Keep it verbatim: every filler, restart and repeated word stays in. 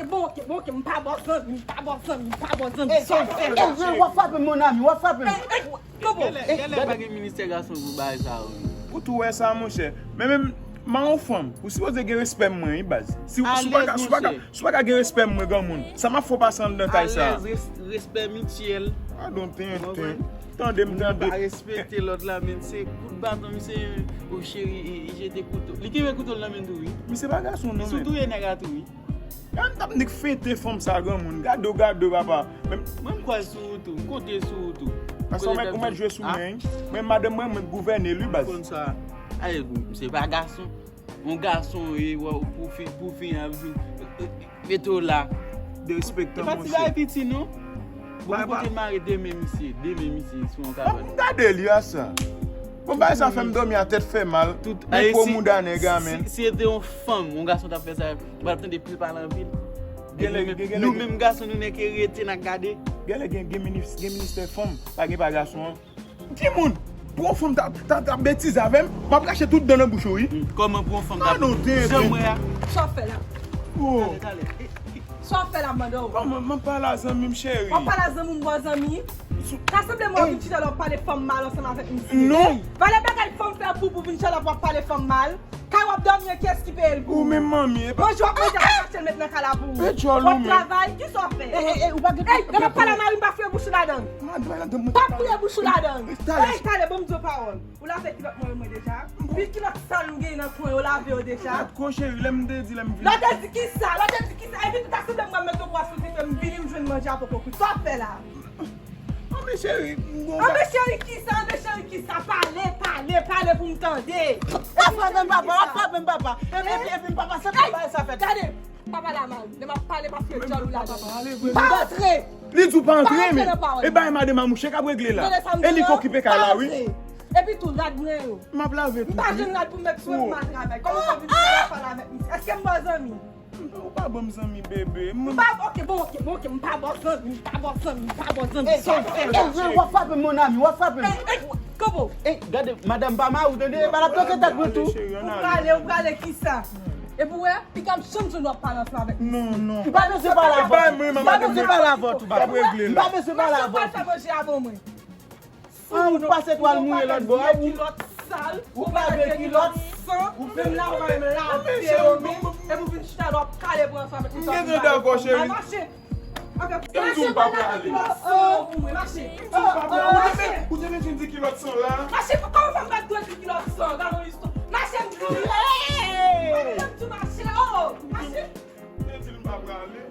Bon, ok, bon, ok, m pa bò zanmi, m pa bò zanmi, m pa bò zanmi. Sa w fè la? W ap frape m, mon ami, w ap frape m. Kobo. Genlè, genlè pa gen ministè gason pou bagay sa yo. Ou tou wè sa, monchè. Men menm, m a yon fanm. Ou sipoze gen respè mwen, wi, baz. Si, si w pa ka, si w pa ka, si w pa ka gen respè mwen, granmoun, sa m ap fè w pase anndan kay sa? Alèz, res-, respè mityèl. I don't think, think. Tande m, tande. Pa respekte lòt la, men se kout baton, misye, o cheri, i, i jete kouto. Li kenbe kouto l nan men tou, wi. Misye pa gason, non, men. Misye touye nèg la tou, wi. Gade m t ap nik fente fanm sa, granmoun. Gade w, gade w, papa. Men mwen m kwè sou ou tou, m konte sou ou tou. Paske ou mèt, ou mèt jwe sou mwen, wi. Men madanm mwen, mwen gouvène l, wi, baz. Konn sa. Ay, misye pa gason. Yon gason, e, wè, pou fi, pou fi an vin mete w la. Derespektan, monchè. E pa ti bagay piti, non. Bon, m konte mare demen, misye. Demen, misye, sou yon kabann. M gade li a sa. Bon, bagay sa fè m dòmi a tèt fè mal. Tout, men gwo mouda nèg a, men. Si, si se te yon fanm, yon gason t ap fè sa, ou pa t ap tande pil pale anpil. Genlè, nou menm gason, nou nèk rete n ap gade. Genlè gen, gen minis-, gen ministè fanm, pa gen pa gason an. Timoun, pou yon fanm ta, ta, ta betize avè m, m ap rache tout dan nan bouch ou, wi. Kòman pou yon fanm ta, jan mwen a? Sa w fè la? Talè, talè. Sa w ap fè la, m mande w? Kòman, m ap pale a zanmi m, cheri. W ap pale a zanmi m, bò zanmi? Ta sanble mwen w ap vin chita la w ap pale fanm mal ansanm avèk misye. Non. Valè bagay fanm fè pou, pou vin chita la w ap pale fanm mal. Kay w ap dòmi an, kiyès ki peye l pou ou? Ou menm, manmi, e pa. Manje w ap manje a se mache l met nan kay la pou ou. W ap travay, kisa w ap fè? Ey, ey, ey, ou pa gen. Ey, lè m ap pale a mari m, pa fouye bouch ou ladan l. Pa fouye bouch ou ladan l. Ey, talè, ban m di w pawòl. Ou lave kilòt mwen yo mwen deja. Pi kilòt sal m genyen nan kwen yo lave yo deja. Gad ko cheri, lè m te di, lè m vini. Lè w te di kisa? Lè w te di kisa? Epi tout asanble m pral mete yon bwa sou ti fè m vini m jwenn manje a poko kwit. Sa w ap fè la? Anben cheri, m gon. Anben cheri kisa? Anben cheri kisa? Pale, pale, pale pou m tande. W ap frape m papa, w ap frape m papa. Epi, epi, epi m papa, se pou bagay sa fèt. Gade. Pa pale a mari m. Lè m ap pale, pa fè djòl ou ladan. M pa antre. Li di w pa antre, men. E bay madanm a mouche k ap regle la. E li k okipe kay la, wi. Epi tou, rad mwen yo. M ap lave tout, wi. M pa jwenn rad pou m met sou mwen pou m al travay. Kòman w ap vin la w ap pale avèk misye? Èske m bò zanmi? Ou pa ban m zanmi, bebe. M pa, ok, bon, ok, bon, ok, m pa bò zanmi, m pa bò zanmi, m pa bò zanmi. Sa w fè la? W ap frape m, mon ami, w ap frape m. Kobo. Ey, gade, madanm pa mari w, tande, pa l ap toke tèt mwen tou. Ou prale, ou prale kisa? Epi w wè, piga m janm jwenn w ap pale ansanm avèk misye. Non, non. M pa bezwen pale avè w. M pa bezwen pale avè w tou, papa. M pa bezwen pale avè w tou. Fè manje a ban mwen. An, ou pase twal mouye lòt bò a, ou. Kilòt sal, ou lave kilòt san, ou vin la, ou pa menm lave yo, men, epi w vin chita la, w ap kale pou ansanm avèk misye. M gentan dakò, cheri. Mache. Mache, m di w pa prale. Kilòt san pou mwen, mache. Ou te bezwen di kilòt san la. Mache, kòman fanm pa t dwe di kilòt san? Gade yon istwa. Mache, m di w. Mache, m di w, mache, oh, mache. Ou te di l m pa prale.